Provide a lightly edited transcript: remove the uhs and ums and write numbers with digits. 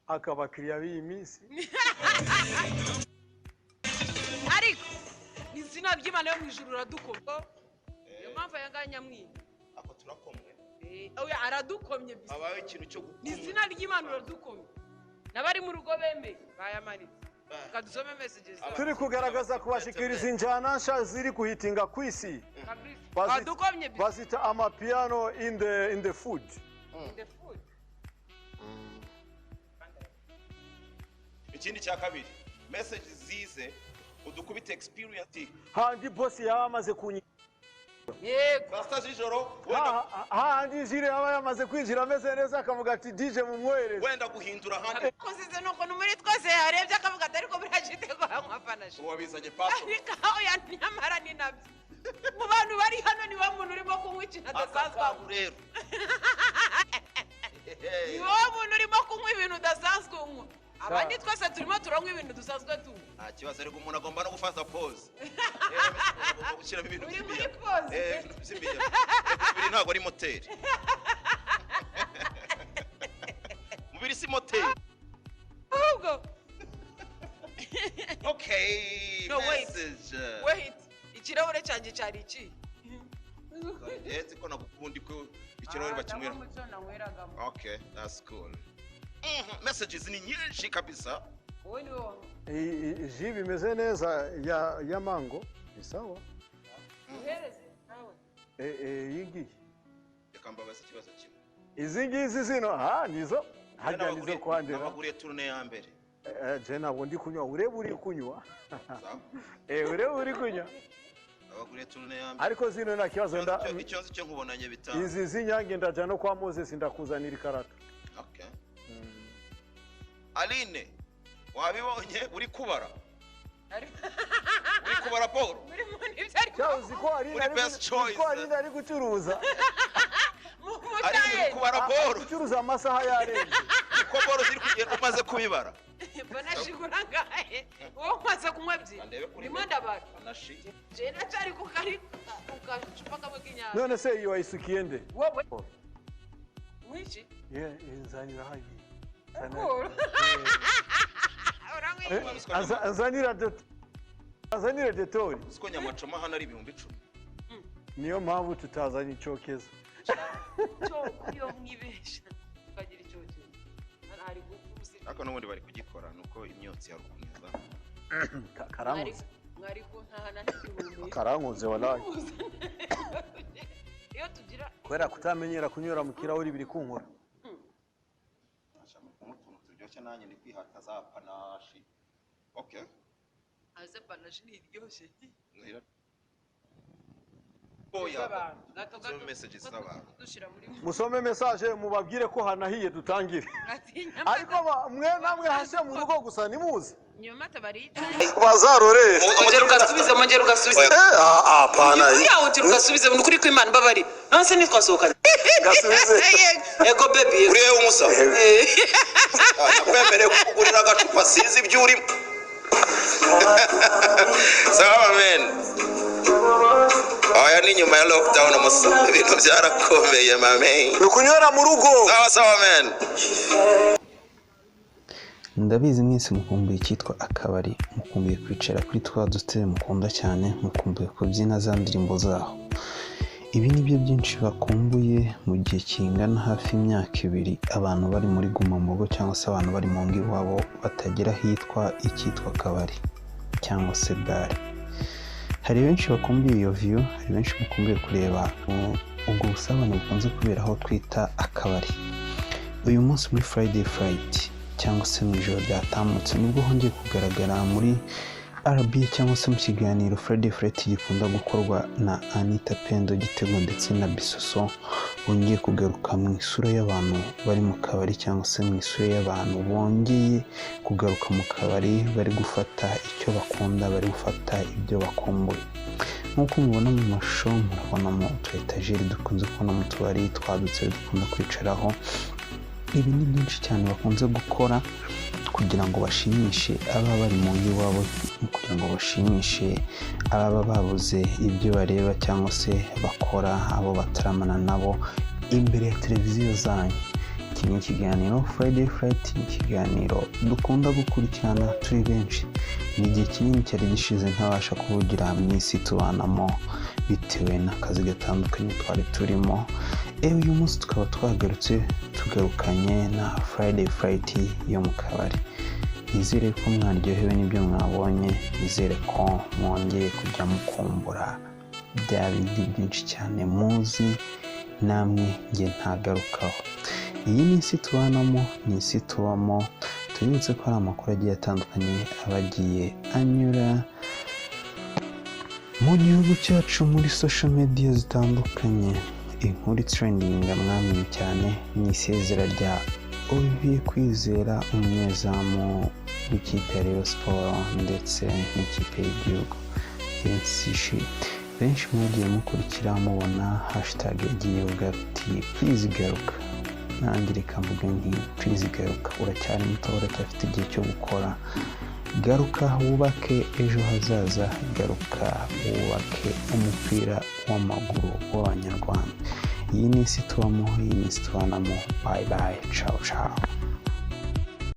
Akabakiriya b'iyi minsi. Ariko izina ry'Imana yo mu ijuru uradukomye, niyo mpamvu aya ngaya nyamwiba. Ako turakomwe. Oya, aradukomye bisa. Habayeho ikintu cyo Ni gukomwa. Izina ry'Imana uradukomye, n'abari mu rugo bemeye bayamanitse. Reka dusome messages. Turi kugaragaza kubashikiriza injyana nsha ziri kuhitinga ku isi. Fabrice, wadukomye bisa. Bazita amapiano in the food. In the food. Ikindi cya kabiri, message zize udukubite experience. Handi boss yaba amaze kunyi Yego. Saa 6 z'ijoro wenda. Handi jire yaba yamaze kwinjira ameze neza, akavuga ati: "DJ, mumwohereze." Wenda guhindura ahandi. Kuzize ni ukuntu muri twese yarebye akavuga ati: "Ariko buriya Jitego anywa Panache." Wabizanye paso. Ariko aho ya nyamara ni nabyo, mu bantu bari hano niwe muntu urimo kunywa ikintu adasanzwe anywa. Aka rero. Ni wowe muntu urimo kunywa ibintu udasanzwe unywa, abandi twese turimo turanywa ibintu dusanzwe tunywa. Nta kibazo, ariko umuntu agomba no gufata pause, agomba gushyiramo ibintu Uri muri by'imiyaga. pause. Ibintu by'imiyaga. Umubiri ntabwo ari moteri, umubiri si moteri. Ahubwo Okay. No, wait. Message. Wait, ikirahure cyanjye cyari iki? Nzi ko nagukundi ko ikirahure bakinywera. Nanyweragamo. Okay, that's cool. Messages ni nyinshi kabisa. Wowe ni wowe. Ji bimeze neza ya mango ni sawa. Uhereze nawe. Iyi ngiyi. Reka mbabaze ikibazo kimwe. Izi ngizi zino ha nizo harya nizo kwandera. Nabaguriye tournée ya mbere. Je ntabwo ndi kunywa, urebe uri kunywa. Sawa. Urebe uri kunywa. Nabaguriye tournée ya mbere. Ariko zino nta kibazo nda Icyo nzi cyo nkubonanye 5. Izi z'Inyange ndaja no kwa Moses ndakuzanira ikarata. Okay, Aline, wabibonye uri kubara, uri kubara Paul. Muri mu nibyo ariko. Cya uzi ko Aline Muri ari Best Choice. Uzi ko Aline ari gucuruza. Mu Aline uri mucyaye. kubara Paul. Gucuruza amasaha yarenze. Uko Paul ziri kugenda umaze kubibara. Mbona shigura ngahe, wowe umaze kunywa ebyiri. Andebe kuri Ndimo ndabara. Panache. Je ndacyari ku kari ku gacupa kamwe k'Inyange. None se iyo wayisukiye nde? Wowe mwiki? Ye, nzanira hayi. Cool. Uranywa? Azanira detori. Uzi ko nyamacoma hano ari 10,000? Niyo mpamvu tutazanye icyokezo. Cyo iyo mwibesha tukagira icyokezo hano hari gupfa umusirikare. Ariko n'ubundi bari kugikora nuko imyotsi yarukomeza. Karankunze. Mwari kuntahana n'igihumbi. Karankunze walayi. Iyo tugira Kubera kutamenyera kunywera mu kirahuri biri kunkora. Kunywa utuntu turyoshye, nanjye ndi kwihata za Panache, okay. Aze Panache ntiryoshye. Oya. Gato Zo gato. Messages z'abantu. Dushira muri Musome message mubabwire ko hanahiye dutangire. Atinya. Ariko mwe namwe hashe mu rugo gusa nimuze. Nyamata bari Bazarore. Ongera ugasubize, ongera ugasubize. Hapana. Uriya ongera ugasubize, ni ukuri kw'Imana mbabari none se ntitwasohokanye? Gasubize. Ego baby, yego. Uriye umusa nakwemereye kukugurira agacupa, sinzi ibyo urimo. Sawa men, aya ni nyuma ya lockdown umusa, ibintu byarakomeye mame. Ni ukunywera mu rugo. Sawa sawa men. Ndabizi mwese mukumbuye icyitwa akabari, mukumbuye kwicara kuri twa dutebe mukunda cyane, mukumbuye kubyina za ndirimbo zaho. Ibi ni byo byinshi bakumbuye mu gihe kingana hafi imyaka 2 abantu bari muri guma mu rugo, cyangwa se abantu bari mu ngo iwabo batagera ahitwa icyitwa akabari cyangwa se bare. Hari benshi bakumbuye iyo view, hari benshi bakumbuye kureba ubwo busabane bukunze kubera aho twita akabari. Uyu munsi muri Friday Flight, cyangwa se mu ijoro ryatambutse, nibwo hongeye kugaragara muri RB cyangwa se mu kiganiro Friday Flight gikunda gukorwa na Anita Pendo Gitego ndetse na Bisoso, bongeye kugaruka mu isura y'abantu bari mu kabari, cyangwa se mu isura y'abantu bongeye kugaruka mu kabari, bari gufata icyo bakunda, bari gufata ibyo bakumbuye. Nk'uko mubona mu mashusho, murabonamo utu etajeri dukunze kubona mu tubari twadutse dukunda kwicaraho. Ibi ni byinshi cyane bakunze gukora kugira ngo bashimishe ababa bari mu ngo iwabo, kugira ngo bashimishe ababa babuze ibyo bareba cyangwa se bakora, abo bataramana nabo imbere ya televiziyo zanyu. Iki ni ikiganiro Friday Flight, ikiganiro dukunda gukurikirana turi benshi. Ni igihe kinini cyari gishize ntabasha kuvugira mu isi tubanamo bitewe n'akazi gatandukanye twari turimo. Uyu munsi tukaba twagarutse, tugarukanye na Friday Flight yo mu kabari. Nizere ko mwaryohewe n'ibyo mwabonye, nizere ko mwongeye kujya mukumbura bya bindi byinshi cyane muzi namwe njye ntagarukaho. Iyi ni isi tubanamo, ni isi tubamo. Tubibutse ko hari amakuru agiye atandukanye aba agiye anyura mu gihugu cyacu muri social media zitandukanye. Inkuru trending mwamenye cyane ni isezera rya Olivier Kwizera, umunyezamu w'ikipe ya Rayon Sports ndetse n'ikipe y'igihugu. Benshi mwagiye mukurikira mubona hashtag yagiye ivuga ati "Please garuka". Nanjye reka mvuge nti "Please garuka, uracyari muto, uracyafite igihe cyo gukora. Garuka wubake ejo hazaza, garuka wubake umupira w'amaguru w'Abanyarwanda." Iyi ni isi tubamo, iyi ni isi tubanamo. Bye bye, ciao ciao.